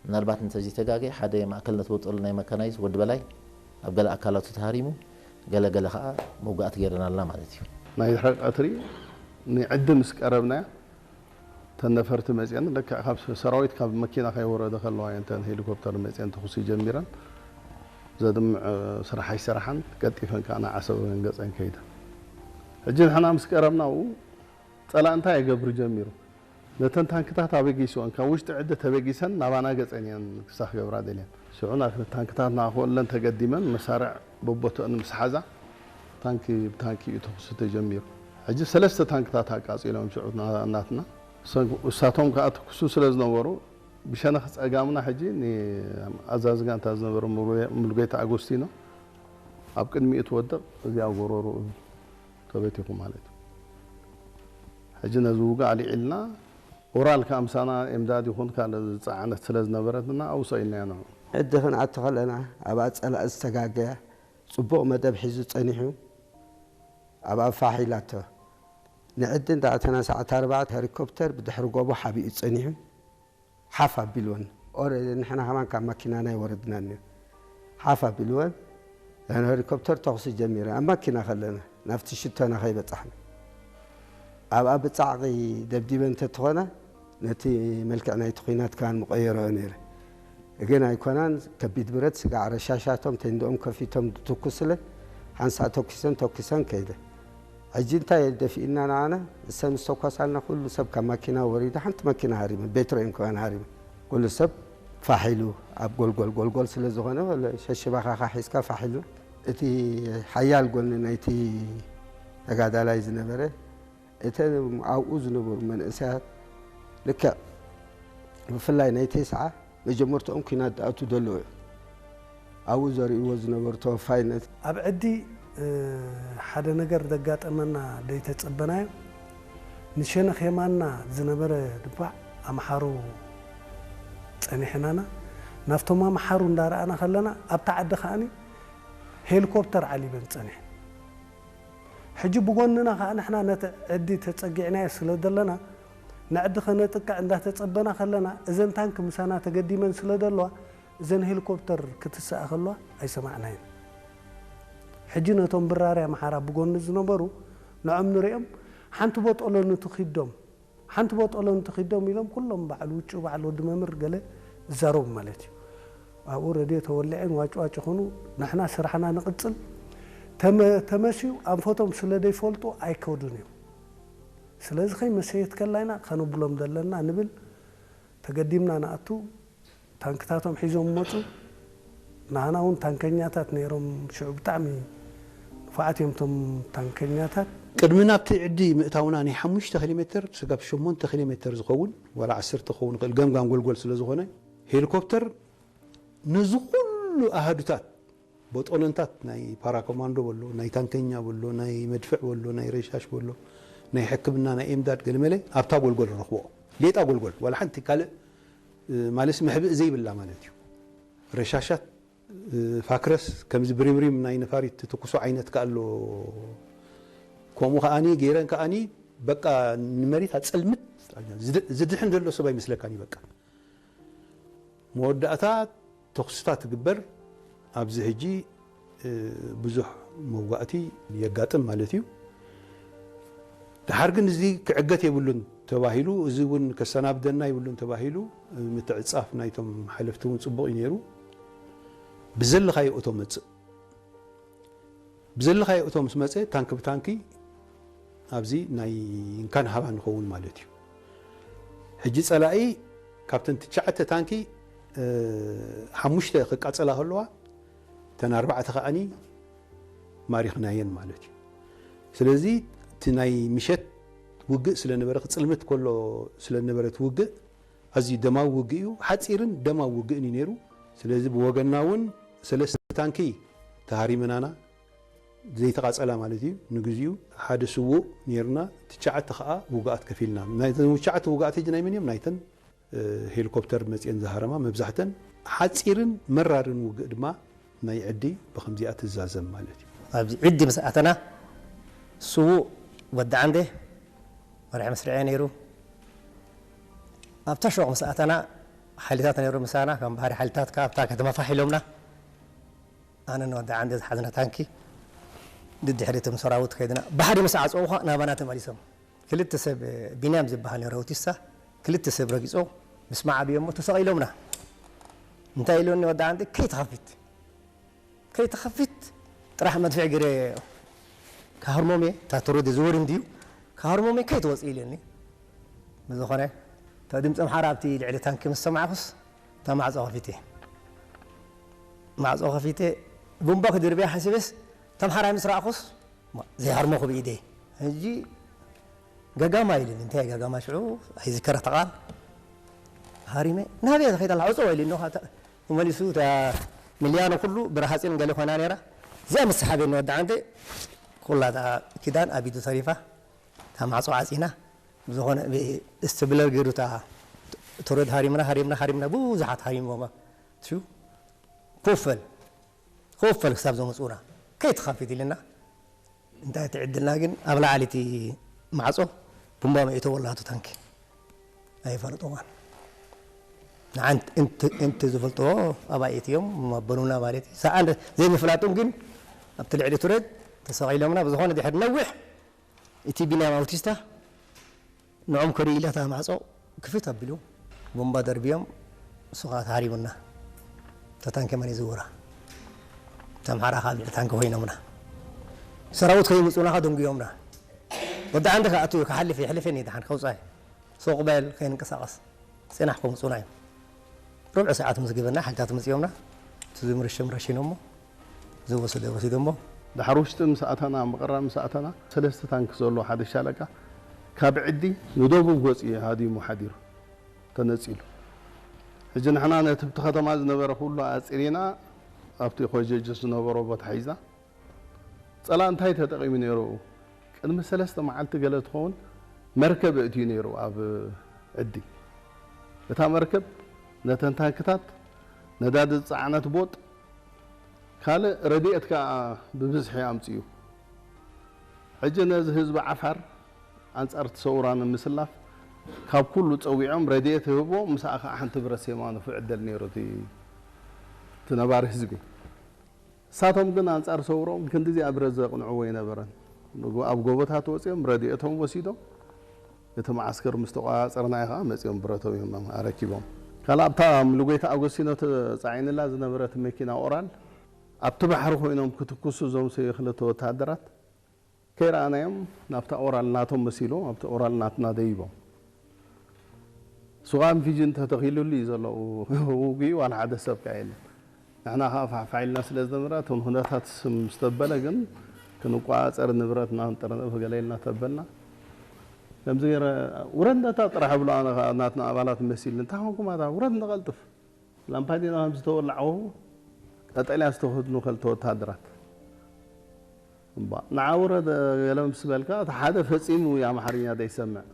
ምናልባት እንተዘይተጋገ ሓደ ማእከል ነቲ ወጠሉ ናይ መካናይዝ ወዲ በላይ ኣብ ገለ ኣካላቱ ተሃሪሙ ገለ ገለ ከዓ መውጋእቲ ገይረናልና ማለት እዩ ናይ ድሕሪ ቀትሪ ንዕዲ ምስ ቀረብናያ እተን ነፈርቲ መፅአን ልክዕ ካብ ሰራዊት ካብ መኪና ከይወረደ ከለዋ እየን እተን ሄሊኮፕተር መፅአን ተኹሲ ጀሚረን ዘድምዕ ስራሕ ኣይሰራሓን ቀልጢፈን ከዓ ናብ ዓሰብ ገፀን ከይደን ሕጂ ንሕና ምስ ቀረብና ኣብኡ ፀላእ እንታይ የገብር ጀሚሩ ነተን ታንክታት ኣበጊስወን ካብ ውሽጢ ዕዲ ተበጊሰን ናባና ገፀን እየን ክሳ ክገብራ ደልየን ሽዑ ታንክታት ንኣኽበለን ተገዲመን መሳርዕ በቦትኦን ምስ ሓዛ ታንኪ ብታንኪ እዩ ተኹሲ ተጀሚሩ። ሕጂ ሰለስተ ታንክታት ኣቃፂሎም ሽዑ ናትና እሳቶም ከዓ ትኩሱ ስለ ዝነበሩ ብሸነኽ ፀጋምና ሕጂ ኣዛዚ ጋንታ ዝነበረ ሙሉጌታ ኣጎስቲኖ ኣብ ቅድሚኡ ትወድቕ እዚኣ ጎረርኡ ተበቲኹ ማለት እዩ። ሕጂ ነዚ ውግእ ኣልዒልና ኦራል ከዓ ምሳና ኤምዳድ ይኹን ካልእ ዝፀዓነት ስለ ዝነበረትና ኣውሶ ኢልናዮ ንዑ። ዕዲ ክንኣቱ ከለና ኣብኣ ፀላኢ ዝተጋገያ ፅቡቕ መደብ ሒዙ ፀኒሑ ኣብኣ ፋሕ ኢላቶ ንዕዲ እንዳእተና ሰዓት ኣርባዕተ ሄሊኮፕተር ብድሕሪ ጎቦ ሓቢኡ ፀኒሑ ሓፍ ኣቢልወን ኦረ ንሕና ከማን ካብ ማኪናና ይወረድናኒ ሓፍ ኣቢልወን ሄሊኮፕተር ተኹሲ ጀሚረ ኣብ ማኪና ከለና ናብቲ ሽቶና ከይበፃሕና ኣብኣ ብፃዕቒ ደብዲበን እንተትኾና ነቲ መልክዕ ናይቲ ኲናት ከማን ምቐየረኦ ነይረ ግን ኣይኮናን ከቢድ ብረት ስጋዕ ረሻሻቶም ቴንድኦም ከፊቶም ዝትኩስ ስለ ሓንሳእ ተኩሰን ተኩሰን ከይደ ሕጂ እንታይ ደፊእና ንዓና እሰን ዝተኮሳልና ኩሉ ሰብ ካብ ማኪና ወሪዱ ሓንቲ ማኪና ሃሪመ ቤትሮ እዮም ከማን ሃሪመ ኩሉ ሰብ ፋሕ ኢሉ ኣብ ጎልጎል ጎልጎል ስለ ዝኾነ ሸሽባኻ ካ ሒዝካ ፋሕ ኢልና እቲ ሓያል ጎኒ ናይቲ ተጋዳላይ ዝነበረ እተን ኣብኡ ዝነበሩ መንእሰያት ልክዕ ብፍላይ ናይ ቴስዓ መጀመርትኦም ኲናት ዝኣቱ ዘለዉ ኣብኡ ዘርእይዎ ዝነበሩ ተወፋይነት ኣብ ዕዲ ሓደ ነገር ዘጋጠመና ዘይተጸበናዮ ንሸነኽ የማንና ዝነበረ ድባዕ ኣምሓሩ ጸኒሕናና ናብቶም ኣምሓሩ እንዳረኣና ከለና ኣብታ ዓዲ ከኣኒ ሄሊኮፕተር ዓሊበን ጸኒሐን ሕጂ ብጎንና ከዓ ንሕና ነቲ ዕዲ ተጸጊዕናዮ ስለ ዘለና ንዕዲ ከነጥቅዕ እንዳተጸበና ከለና እዘን ታንክ ምሳና ተገዲመን ስለ ዘለዋ እዘን ሄሊኮፕተር ክትስኣ ከለዋ ኣይሰማዕናየን ሕጂ ነቶም ብራርያ ኣምሓራ ብጎኒ ዝነበሩ ንዖም ንሪኦም ሓንቲ ቦጦሎ ንትኺዶም ሓንቲ ቦጦሎ ንትኺዶም ኢሎም ኩሎም በዓል ውጩ በዓል ወዲ መምር ገለ ይዛረቡ ማለት እዩ። ኣብኡ ሬድዮ ተወሊዐን ዋጭ ዋጭ ይኾኑ። ንሕና ስራሕና ንቕጽል። ተመ-፣ ተመስዩ ኣንፈቶም ስለ ዘይፈልጡ ኣይከዱን እዮም። ስለዚ ከይመሰየት ከላይና ከነብሎም ዘለና ንብል። ተገዲምና ንኣቱ። ታንክታቶም ሒዞም መጹ። ንዓና እውን ታንከኛታት ነይሮም። ሽዑ ብጣዕሚ ንፉዓት እዮም እቶም ታንከኛታት። ቅድሚ ናብቲ ዕዲ ምእታውና ናይ ሓሙሽተ ኪሎ ሜትር ስጋብ ሸሞንተ ኪሎ ሜትር ዝኸውን፣ ዋላ ዓሰርተ ክኸውን ይኽእል፣ ገምጋም ጎልጎል ስለ ዝኾነ፣ ሄሊኮፕተር ነዚ ኩሉ ኣሃዱታት፣ ቦጦለንታት፣ ናይ ፓራኮማንዶ በሎ፣ ናይ ታንከኛ በሎ፣ ናይ መድፍዕ በሎ፣ ናይ ረሻሽ በሎ፣ ናይ ሕክምና፣ ናይ ኤምዳድ፣ ገለመለ ኣብታ ጎልጎል ረኽቦ። ሌጣ ጎልጎል፣ ዋላ ሓንቲ ካልእ፣ እ፣ ማለትስ መሕብእ ዘይብላ ማለት እዩ። ረሻሻት፣ እ፣ ፋክረስ፣ ከምዚ ብሪምሪም ናይ ነፋሪት ትትኩሶ ዓይነት ከኣ ኣሎ። ከምኡ ከኣኒ ገይረን ከኣኒ በቃ ንመሬት ኣጸልምት፣ ዝድ-፣ ዝድሕን ዘሎ ሰብ ኣይመስለካን እዩ በቃ። መወዳእታ ተኹስታት ትግበር። ኣብዚ ሕጂ፣ እ፣ ብዙሕ መውጋእቲ የጋጥም ማለት እዩ። ደሓር ግን እዚ ክዕገት የብሉን ተባሂሉ፣ እዚ እውን ከሰናብደና የብሉን ተባሂሉ፣ እ፣ ምትዕጻፍ ናይቶም ሓለፍቲ እውን ጽቡቕ እዩ ነይሩ። ብዘለኻዮ እቶ መጽእ። ብዘለኻዮ እቶ ምስ መጸ፣ ታንኪ ብታንኪ ኣብዚ ናይ እንካን ሃባ ንኸውን ማለት እዩ። ሕጂ ጸላኢ ካብተን ትሽዓተ ታንኪ፣ እ፣ ሓሙሽተ ክቃጸላ ከለዋ፣ እተን ኣርባዕተ ከኣኒ ማሪኽናየን ማለት እዩ። ስለዚ እቲ ናይ ምሸት ውግእ ስለ ነበረ፣ ክጽልምት ከሎ ስለ ነበረ እቲ ውግእ፣ ኣዝዩ ደማዊ ውግእ እዩ። ሓጺርን ደማዊ ውግእን እዩ ነይሩ። ስለዚ ብወገንና እውን ሰለስተ ታንኪ ተሃሪመናና፣ ዘይተቓጸላ ማለት እዩ። ንግዚኡ ሓደ ስዉእ ነይርና፣ ትሽዓተ ከኣ ውጉኣት ከፊልና። ናይተን ትሽዓተ ውጉኣት ሕጂ ናይ መን እዮም? ናይተን፣ እ፣ ሄሊኮፕተር መጺኤን ዝሃረማ መብዛሕተን። ሓጺርን መራርን ውግእ ድማ ናይ ዕዲ ብኸምዚኣ ትዛዘም ማለት እዩ። ኣብዚ ዕዲ ምስ ኣተና ስዉእ ወዲ ዓንዴ መራሒ መስርዐ ነይሩ። ኣብታ ሸቕ ምስ ኣተና ሓይልታት ነይሩ ምሳና፣ ከም ባህሪ ሓይልታት ከኣ ኣብታ ከተማ ፋሕ ኢሎምና። ኣነ ንወዲ ዓንዴ ዝሓዝና ታንኪ ድድሕሪ እቶም ሰራዊት ከይድና፣ ባሕሪ ምስ ዓጸዉ ኸኣ ናባና ተመሊሶም። ክልተ ሰብ፣ ቢንያም ዝበሃል ነይሩ ኣውቲስታ፣ ክልተ ሰብ ረጊጾ ምስ መዓብዮ እሞ ተሰቒሎምና። እንታይ ኢሎኒ ወዲ ዓንዴ? ከይትኸፊት፣ ከይትኸፊት ጥራሕ መድፍዕ ገይረ ክሃርሞም እየ፣ እታ ትወርድ ዝወር እንድዩ፣ ክሃርሞም እየ፣ ከይትወጽእ ኢለኒ። ብዝኾነ፣ እታ ድምፂ ኣምሓራ ኣብቲ ልዕሊ ታንኪ ምስ ሰማዕኩስ፣ እታ ማዕጾ ከፊተ። ማዕጾ ከፊተ፣ ቡምባ ክድርብያ ሓሲበስ፣ እታ ኣምሓራይ ምስ ረኣኹስ፣ ማ-፣ ዘይሃርሞኹ ብኢደይ። ሕጂ፣ ገጋማ ኢሉኒ፣ እንታይ ገጋማ ሽዑ? ኣይዝከራ እታ ቃል። ሃሪመ፣ ናበይ እያ ከይዳ ኣላ? ዕጾ ኢሉኒ፣ ኸ-፣ ተመሊሱ፣ እታ ሚልያኖ ኩሉ ብረሃጽን ገለ ኮይና ነይራ። እዚኣ ምስ ሰሓበኒ ወዲ ዓንዴ፣ ኩላ እታ ኪዳን ኣብ ኢዱ ተሪፋ፣ እታ ማዕጾ ዓጺና። ብዝኾነ፣ ብ-፣ እስትብለር ገይሩ እታ ቶረድ ሃሪምና፣ ሃሪምና፣ ሃሪምና፣ ብዙሓት ሃሪሞማ። ትሹ፣ ኮፍ በል፣ ኮፍ በል ክሳብ ዘምጽኡና። ከይትኸፊት ኢልና። እንታይ እቲ ዕድልና ግን ኣብ ላዕሊ እቲ ማዕጾ ቡምባ መኢተዎ ኣላ እቱ ታንኪ። ኣይፈልጥዋን። ንዓ እንት-፣ እንት-፣ እንት ዝፈልጥዎ ኣባይቲ እዮም፣ መበሉና ማለት እዩ። ሰኣን ዘይምፍላጦም ግን ኣብቲ ልዕሊ ቱረድ ተሰቒሎምና። ብዝኾነ ድሕሪ ነዊሕ እቲ ቢንያም ኣውቲስታ ንዖም ክርኢ ኢላ እታ ማዕጾ ክፍት ኣቢሉ፣ ቡምባ ደርብዮም፣ ንሱ ኸኣ ተሃሪሙና። እታ ታንኪ መን ይዝውራ? እታ ኣምሓራ ኸኣ ልዕሊ ታንኪ ኮይኖምና። ሰራዊት ከይምጹና ኸኣ ደንጉዮምና። ወዲ ዓንዲ ኸኣ ኣትዩ ክሓልፍ የሕልፈኒ ደሓን ከውጻይ። ሱቕ በል ከይንንቀሳቐስ። ጽናሕ ከምጹና እዮም። ርብዒ ሰዓት ምስ ገበና ሓይልታት መጺኦምና። እቲ ዝምርሽም ረሺኖሞ፣ ዝወሰደ ወሲዶሞ። ድሓር ውሽጢ ምስ ኣተና፣ ምቕራብ ምስ ኣተና፣ ሰለስተ ታንክ ዘለዎ ሓደ ሻለቃ ካብ ዕዲ ንደቡብ ገጹ እዩ ሃዲሙ ሓዲሩ፣ ተነጺሉ። ሕጂ ንሕና ነቲ ኣብቲ ከተማ ዝነበረ ኩሉ ኣጺሪና፣ ኣብቲ ኮጀጆ ዝነበሮ ቦታ ሒዝና፣ ጸላእ እንታይ ተጠቒሙ ነይሩ? ቅድሚ ሰለስተ መዓልቲ ገለ ትኸውን መርከብ ኣእትዩ ነይሩ ኣብ ዕዲ። እታ መርከብ ነተን ታንክታት፣ ነዳዲ ዝጸዓነት ቦጥ፣ ካልእ ረድኤት ከኣ ብብዝሒ ኣምጺኡ። ሕጂ ነዚ ህዝቢ ዓፋር ኣንጻር እቲ ሰውራ ንምስላፍ ካብ ኩሉ ጸዊዖም ረድኤት ይህብዎ፣ ምስኣ ከኣ ሓንቲ ብረት ሴማ ንፉዕ ዕደል ነይሩ እቲ፣ እቲ ነባሪ ህዝቢ። ንሳቶም ግን ኣንጻር ሰውሮም ክንድዚኣ ብረት ዘቕንዕዎ ኣይነበረን። ንጎ-፣ ኣብ ጎቦታት ወጺኦም ረድኤቶም ወሲዶም፣ እቲ መዓስከር ምስ ተቖጻጸርናዮ ከኣ መጺኦም ብረቶም እዮም ኣረኪቦም። ካልእ ኣብታ ምሉጎይታ ኣጎስቲኖ ተጻዒንላ ዝነበረት መኪና ኦራል ኣብቲ ባሕሪ ኮይኖም ክትኩሱ እዞም ሲ-፣ ክልተ ወተሃደራት ከይረኣናዮም ናብታ ኦራል ናቶም መሲሉ ኣብቲ ኦራል ናትና ደይቦም። ሱቓም ፊጂ እንተተኺሉሉ እዩ ዘሎ ውግኡ ዋላ ሓደ ሰብ ከኣ የለን። ንሕና ከኣ ፋሕፋሕ ኢልና ስለ ዝነበረ እቶም ኩነታት ምስ ተበለ ግን ክንቋጸር ንብረትና ክንጥርንፍ ገለ ኢልና ተበልና። ከምዚ ገይረ ውረድ ነታ ጥራሕ ብሎ ኣነ ከኣ ናትና ኣባላት መሲልኒ እንታይ ኮንኩም ኣታ ውረድ ንቐልጥፍ። ላምፓዲና ከም ዝተወላዕዎ ቀጠልያ ዝተኸድኑ ክልተ ወተሃደራት እምባ ንዓ ውረድ ገለ ምስ በልካ እቲ ሓደ ፈጺሙ ኣምሓርኛ ዘይሰምዕ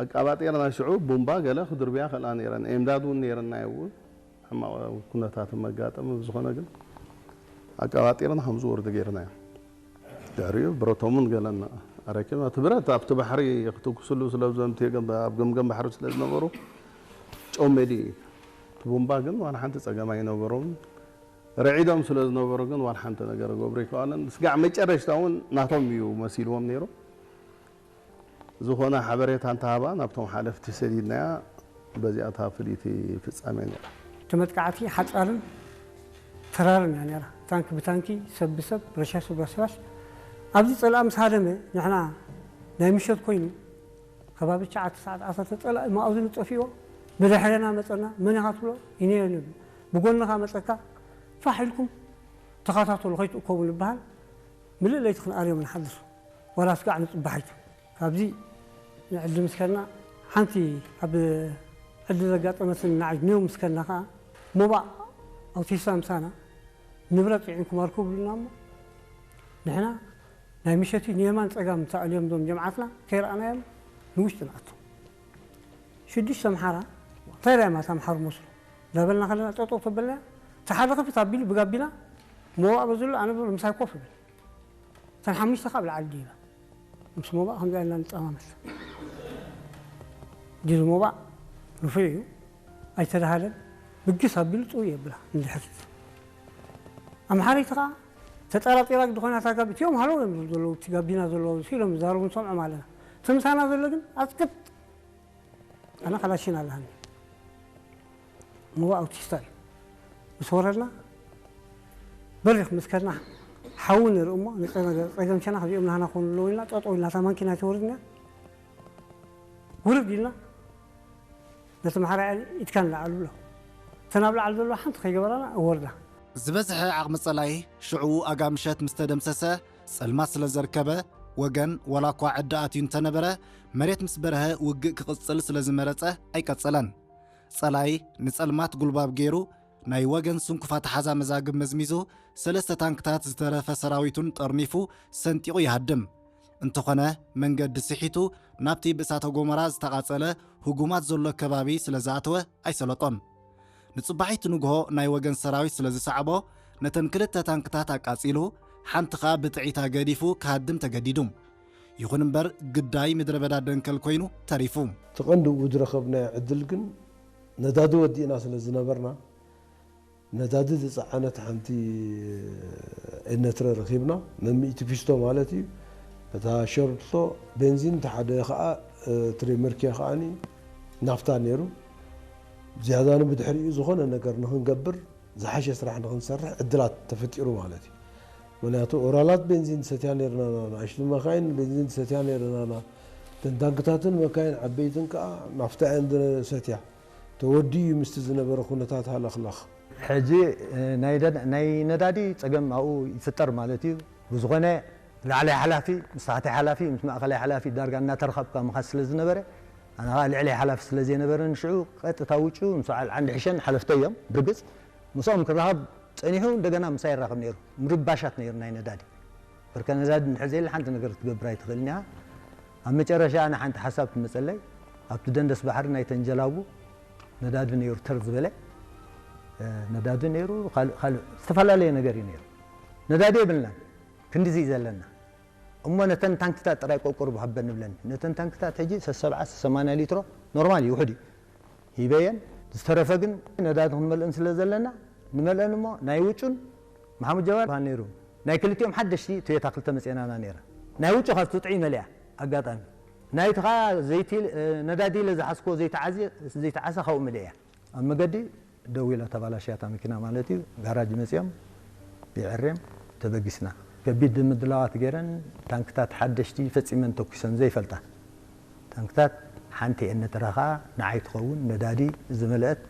ኣቃባጢርና ሽዑ ቡምባ ገለ ክድርብያ ክእላ ነይረን ኤምዳድ እውን ነይረና እውን ሕማቕ ኩነታት መጋጠም ብዝኾነ ግን ኣቃባጢርና ከም ዝወርዱ ገይርና እዮም ድሕሪኡ ብረቶምን ገለና ኣረኪብና እቲ ብረት ኣብቲ ባሕሪ ክትኩስሉ ስለ ዘምት ኣብ ገምገም ባሕሪ ስለ ዝነበሩ ጨው መሊኡ እዩ እቲ ቡምባ ግን ዋላ ሓንቲ ጸገም ኣይነበሮም ርዒዶም ስለ ዝነበሩ ግን ዋላ ሓንቲ ነገር ገብሩ ይከኣለን ስጋዕ መጨረሽታ እውን ናቶም እዩ መሲልዎም ነይሩ ዝኾነ ሓበሬታ እንተሃባ ናብቶም ሓለፍቲ ሰዲድናያ በዚኣ እታ ፍልይቲ ፍጻሜ ነይራ። እቲ መጥቃዕቲ ሓጻርን ተራርን እያ ነይራ። ታንኪ ብታንኪ፣ ሰብ ብሰብ፣ ረሻሽ ብረሻሽ። ኣብዚ ጸላኢ ምስ ሃደመ ንሕና ናይ ምሸት ኮይኑ ከባቢ ትሽዓተ ሰዓት ዓሰርተ ጸላኢ መኣዝኑ ጠፊእዎ ብድሕረና መጸና መን ኢኻ ትብሎ ኢነ እየ ንብል ብጎንኻ መጸካ ፋሕ ኢልኩም ተኸታተሉ ከይትእከቡ ንበሃል ምልእ ለይቲ ክንኣርዮም ንሓድር ዋላ ስጋዕ ንጽባሕ ኣይትብል ካብዚ ንዕዲ ምስከና ሓንቲ ኣብ ዕዲ ዘጋጠመትን ንዓይ ኔው ምስከና ከኣ ሞባእ ኣውቲስታ ምሳና ንብረት ጽዒንኩም ኣርኩ ብሉና እሞ ንሕና ናይ ምሸቲ ንየማን ጸጋም ተኣልዮም ዞም ጀምዓትና ከይረኣናዮም ንውሽጢ ንኣቱ ሽዱሽተ ኣምሓራ እንታይ ዳይ ማታ ኣምሓሩ መስሉ ዳበልና ከለና ጠጠው ተበልና እቲ ሓደ ክፍት ኣቢሉ ብጋቢና ሞባእ በዝሉ ኣነ ምሳይ ኮፍ ብል እተን ሓሙሽተ ካብ ላዕሊ ድይባ ምስ ሞባእ ከምዚ ኢልና ንጠማመት ዲዚ ሞባእ ንፉዕ እዩ ኣይተደሃለን ብግስ ኣቢሉ ጥው የብላ እንድሕሪት ኣምሓሪት ከዓ ተጠራጢራ ግዲ ኮይና እታ ጋቢ እቲኦም ሃለው እዮም ዘለዉ እቲ ጋቢና ዘለዉ ኢሎም ዝዛረቡ ንሰምዖም ኣለና እቲ ምሳና ዘሎ ግን ኣፅቅጥ ኣነ ካላሽን ኣለሃኒ እሞ ኣውቲስታ እዩ ምስ ወረድና በሪኽ ምስ ከድና ሓዊ ንርኢ እሞ ንፀገም ሸና ከዚኦም ናህና ኮኑ ኣለዉ ኢልና ጠጠው ኢልና እታ ማንኪና ኣይተወርድና ውርድ ኢልና ነቲ ማሕራያ ኢድካ ንላዓል ብሎ እተን ኣብ ላዓል ዘለዋ ሓንቲ ከይገበራና እወርዳ ዝበዝሐ ዓቕሚ ጸላኢ ሽዑ ኣጋ ምሸት ምስ ተደምሰሰ፣ ጸልማት ስለ ዘርከበ፣ ወገን ዋላ እኳ ዕዲ ኣትዩ እንተነበረ፣ መሬት ምስ በርሀ ውግእ ክቕጽል ስለ ዝመረጸ ኣይቀጸለን። ጸላኢ ንጸልማት ጉልባብ ገይሩ፣ ናይ ወገን ስንኩፍ ኣትሓዛ መዛግብ መዝሚዙ፣ ሰለስተ ታንክታት ዝተረፈ ሰራዊቱን ጠርኒፉ ሰንጢቑ ይሃድም። እንተኾነ፣ መንገዲ ስሒቱ ናብቲ ብእሳተ ጎመራ ዝተቓጸለ ህጉማት ዘሎ ከባቢ ስለ ዝኣተወ ኣይሰለጦን። ንጽባሒቲ ንግሆ ናይ ወገን ሰራዊት ስለ ዝሰዓቦ፣ ነተን ክልተ ታንክታት ኣቃጺሉ፣ ሓንቲ ኸኣ ብጥዒታ ገዲፉ ክሃድም ተገዲዱ። ይኹን እምበር፣ ግዳይ ምድረ በዳ ደንከል ኮይኑ ተሪፉ። እቲ ቀንዲ እኡ ዝረኸብናዮ ዕድል ግን፣ ነዳዲ ወዲእና ስለ ዝነበርና፣ ነዳዲ ዝጸዓነት ሓንቲ ኤነትረ ረኺብና፣ መን ሚእቲ ፊስቶ ማለት እዩ። እታ ሸርቶ ቤንዚን፣ እታ ሓደ ኸኣ፣ እ፣ ትሬመርኪያ ኸኣኒ ናፍታ ነይሩ። ዝያዳ ንብድሕሪኡ ዝኾነ ነገር ንኽንገብር፣ ዝሓሸ ስራሕ ንኽንሰርሕ ዕድላት ተፈጢሩ ማለት እዩ። ምኽንያቱ ኦራላት ቤንዚን ዝሰትያ ነይርናና፣ ንኣሽቱ መካይን ቤንዚን ዝሰትያ ነይርናና፣ እተን ታንክታትን መካይን ዓበይትን ከኣ ናፍታ እየን ዝሰትያ። ተወዲኡ እዩ ምስቲ ዝነበረ ኩነታት ሃለኽላኽ። ሕጂ፣ እ፣ ናይ ደ-፣ ናይ ነዳዲ ጸገም ኣብኡ ይፍጠር ማለት እዩ። ብዝኾነ ላዕላይ ሓላፊ ምስ ታሕታይ ሓላፊ ምስ ማእኸላይ ሓላፊ ዳርጋ እናተረኻብካ ምኻድ ስለ ዝነበረ፣ ኣነ ኸኣ ልዕለይ ሓላፊ ስለ ዘይነበረኒ ሽዑ ቀጥታ ውጩ ምስ በዓል ዓንዲ ሕሸን ሓለፍተይ እዮም ብርግጽ። ምስኦም ክራኸብ ጸኒሑ እንደገና ምሳይ ይራኸብ ነይሩ። ምርባሻት ነይሩ ናይ ነዳዲ። በርከ ነዳዲ እንድሕር ዘየለ ሓንቲ ነገር ክትገብር ኣይትኽእልን ኢኻ። ኣብ መጨረሻ ኣነ ሓንቲ ሓሳብ ትመጸለይ። ኣብቲ ደንደስ ባሕሪ ናይ ተንጀላቡ ነዳዲ ነይሩ ተር ዝበለ፣ እ፣ ነዳዲ ነይሩ፣ ካልእ፣ ካልእ ዝተፈላለየ ነገር እዩ ነይሩ። ነዳዲ የብልናን። ክንድዚ እዩ ዘለና። እሞ ነተን ታንክታት ጥራይ ቆቁሩ ሃበኒ ብለኒ። ነተን ታንክታት ሕጂ ሰሰብዓ፣ ሰሰማንያ ሊትሮ ኖርማል እዩ፣ ውሑድ እዩ። ሂበየን፣ ዝተረፈ ግን ነዳዲ ክንመልእን ስለ ዘለና፣ ንመልአን እሞ ናይ ውጩን መሓሙድ ጀባር ባህ ነይሩ። ናይ ክልቲኦም ሓደሽቲ ቶዮታ ክልተ መጽኤናና ነይራ። ናይ ውጩ ካብ ትጥዑይ መሊኣ ኣጋጣሚ። ናይቲ ኸዓ ነዳዲ ኢለ ዝሓዝክዎ ዘይተዓዘ ካብኡ ምልእ እያ። ኣብ መገዲ ደው ኢላ ተባላሽያታ መኪና ማለት እዩ። ጋራጅ መፅኦም ይዕርዮም ተበጊስና። ከቢድ ምድላዋት ገይረን ታንክታት ሓደሽቲ ፈፂመን ተኩሰን ዘይፈልጣ ታንክታት ሓንቲ እየን ነተረኻ ንዓይ ትኸውን ነዳዲ ዝመልአት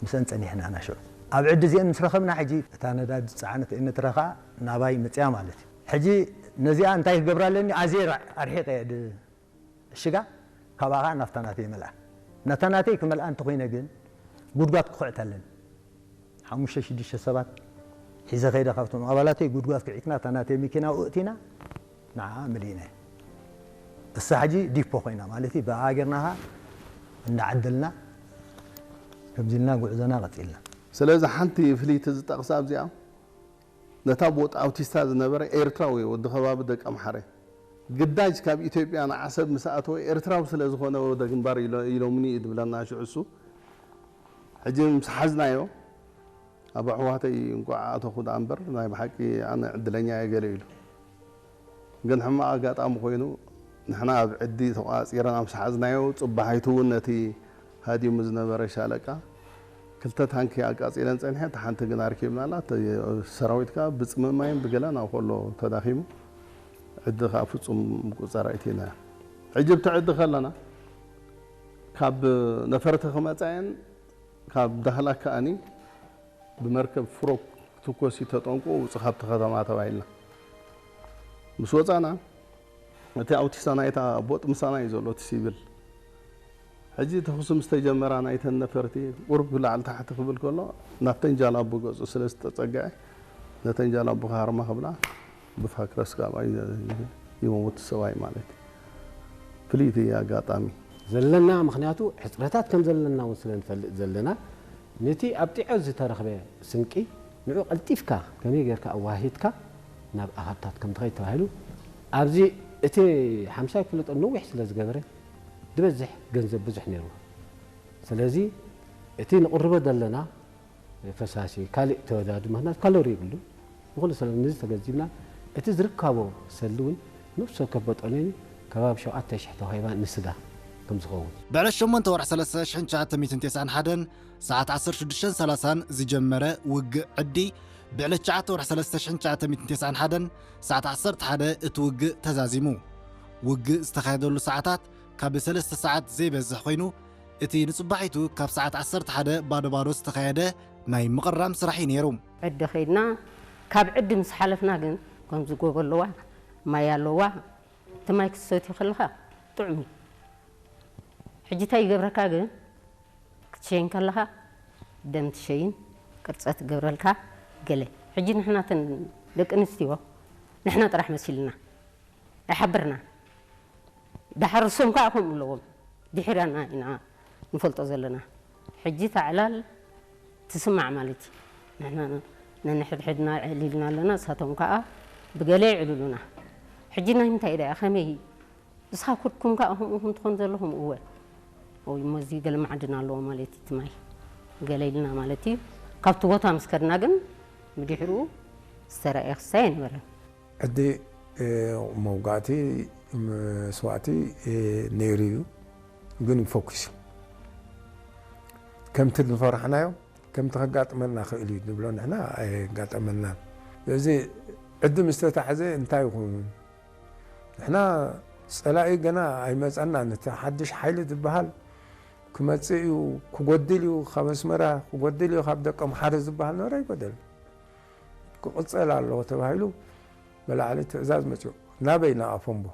ምስአን ጸኒሕና ናሽዑ። ኣብ ዕዲ እዚአን ምስ ረኸብና ሕጂ እታ ነዳዲ ዝጸዓነት እየን ነተረኻ ናባይ መጽያ ማለት እዩ። ሕጂ ነዚኣ እንታይ ክገብራ ኣለኒ ኣዝየ ኣርሒቐ እየ እሽጋ ካብኣ ኸዓ ናፍታ ናተይ ይመልኣ። ናታ ናተይ ክመልኣ እንተኾይነ ግን ጉድጓድ ክኹዕት ኣለኒ። ሓሙሽተ ሽዱሽተ ሰባት ሒዘ ከይደ ካብቶም ኣባላተይ ጉድጓድ ክዒትና እታ ናተይ መኪና ኣእቲና ንዓ ምልኢና። እሳ ሕጂ ዲፖ ኮይና ማለት እዩ። ብኣ ጌርና ኸዓ እንዳዓደልና ከምዚ ኢልና ጉዕዞና ቀጺልና። ስለዚ ሓንቲ ፍልይቲ ዝጠቕሳ ኣብዚኣ ነታ ቦጥ ኣውቲስታ ዝነበረ ኤርትራዊ ወዲ ከባቢ ደቀምሓረ ግዳጅ ካብ ኢትዮጵያ ንዓሰብ ምስ ኣተወ ኤርትራዊ ስለ ዝኾነ ወደ ግንባር ኢሎምኒ እዩ ዝብለና ሽዑ እሱ። ሕጂ ምስ ሓዝናዮ ኣብ ኣሕዋተይ እንቋዕ ኣተኹ ደኣ እምበር ናይ ብሓቂ ኣነ ዕድለኛ እየ ገለ ኢሉ። ግን ሕማቕ ኣጋጣሚ ኮይኑ ንሕና ኣብ ዕዲ ተቋጺርና ምስ ሓዝናዮ ጽባሒቱ እውን ነቲ ሃዲሙ ዝነበረ ሻለቃ ክልተ ታንኪ ኣቃጺለን ጸኒሐ፣ እታ ሓንቲ ግን ኣርኪብናላ። እቲ ሰራዊት ከኣ ብጽምማይን ብገለን ኣብ ከሎ ተዳኺሙ፣ ዕዲ ከኣ ፍጹም ምቁጽጻር ኣይትናዮ። ሕጂ ኣብቲ ዕዲ ከለና ካብ ነፈርቲ ክመጻ እየን፣ ካብ ዳህላክ ከኣኒ ብመርከብ ፍሮክ ክትኮስ እዩ ተጠንቁ፣ ውጽእ ካብቲ ከተማ ተባሂልና። ምስ ወጻና እቲ ኣውቲስታ ናይታ ቦጥ ምሳና እዩ ዘሎ እቲ ሲቪል። ሕጂ ተኹሲ ምስ ተጀመራ ናይተን ነፈርቲ ቁሩብ ላዕሊ ታሕቲ ክብል ከሎ ናብተን ጃላቡ ገጹ ስለ ዝተጸግዐ ነተን ጃላቡ ክሃርማ ክብላ ብፋክረስ ካብኣ ይመውት ሰብኣይ ማለት እዩ። ፍልይቲ ኣጋጣሚ። ዘለና ምኽንያቱ ሕጽረታት ከም ዘለና እውን ስለ ንፈልጥ ዘለና ነቲ ኣብ ጢዖ ዝተረኽበ ስንቂ ንዑ ቀልጢፍካ ከመይ ጌርካ ኣዋሂድካ ናብ ኣሃብታት ከም ትኸይድ ተባሂሉ ኣብዚ እቲ ሓምሳይ ክፍለ ጦር ነዊሕ ስለ ዝገበረ ዝበዝሕ ገንዘብ ብዙሕ ነይሩ። ስለዚ እቲ ንቕርቦ ዘለና ፈሳሲ ካልእ ተወዳዲ ምኽንያት ካሎሪ ይብሉ ንኹሉ ሰብ ነዚ ተገዚብና እቲ ዝርካቦ ሰሊ እውን ነፍሲ ወከፍ በጦኔኒ ከባቢ ሸውዓተ ሽሕ ተዋሂባ ንስጋ ከም ዝኸውን። ብዕለት ሸሞንተ ወርሒ ሰለስተ ሽሕን ትሽዓተ ሚእትን ተስዓን ሓደን ሰዓት ዓሰርተ ሽዱሽተ ሰላሳን ዝጀመረ ውግእ ዕዲ ብዕለት ትሽዓተ ወርሒ ሰለስተ ሽሕን ትሽዓተ ሚእትን ተስዓን ሓደን ሰዓት ዓሰርተ ሓደ እቲ ውግእ ተዛዚሙ። ውግእ ዝተኻየደሉ ሰዓታት ካብ ሰለስተ ሰዓት ዘይበዝሕ ኮይኑ እቲ ንጽባሒቱ ካብ ሰዓት ዓሰርተ ሓደ ባዶ ባዶ ዝተኻየደ ናይ ምቕራም ስራሕ እዩ ነይሩ። ዕዲ ከይድና ካብ ዕዲ ምስ ሓለፍና ግን ከምዚ ጎቦ ኣለዋ ማይ ኣለዋ እቲ ማይ ክትሰትዮ ከለኻ ጥዑም እዩ ሕጂ እንታይ ይገብረካ ግን ክትሸይን ከለኻ ደም ትሸይን ቅርጸት ትገብረልካ ገለ ሕጂ ንሕና ተን ደቂ ኣንስትዮ ንሕና ጥራሕ መሲልና ኣይሓበርና ዳሕር ርእሶም ከዓ ከምኡ ኣለዎም ድሒራና ኢና ንፈልጦ ዘለና ሕጂ እታ ዕላል ትስማዕ ማለት እዩ ንሕና ነንሕድሕድና ዕሊልና ኣለና እሳቶም ከዓ ብገለ ይዕልሉና ሕጂ ናይ ምንታይ ደኣ ከመይ እስኻ ኩድኩም ከዓ ከምኡ ከም ትኾን ዘለኹም እወ ወይ እሞ እዚ ገለ ማዕድን ኣለዎ ማለት እዩ ትማይ ገለ ኢልና ማለት እዩ ካብቲ ቦታ ምስ ከድና ግን ብድሕርኡ ዝተረእየ ክስታይ ኣይነበረን ዕዲ መውጋእቲ መስዋእቲ ነይሩ እዩ፣ ግን ይፈኩስ እዩ። ከምቲ ዝፈራሕናዮ ከምቲ ከጋጥመና ክእል እዩ ንብሎ ንሕና ኣየጋጠመናን። ስለዚ ዕዲ ምስ ተታሕዘ እንታይ ይኹን ንሕና ጸላኢ ገና ኣይመጸናን። እቲ ሓድሽ ሓይሊ ዝበሃል ክመጽእ እዩ፣ ክጎድል እዩ፣ ካብ ኣስመራ ክጎድል እዩ፣ ካብ ደቀምሓረ ዝበሃል ነበረ ኣይጎደልን። ክቕጸል ኣለዎ ተባሂሉ ብላዕሊ ትእዛዝ መፅኡ ናበይ ንኣፈንቦ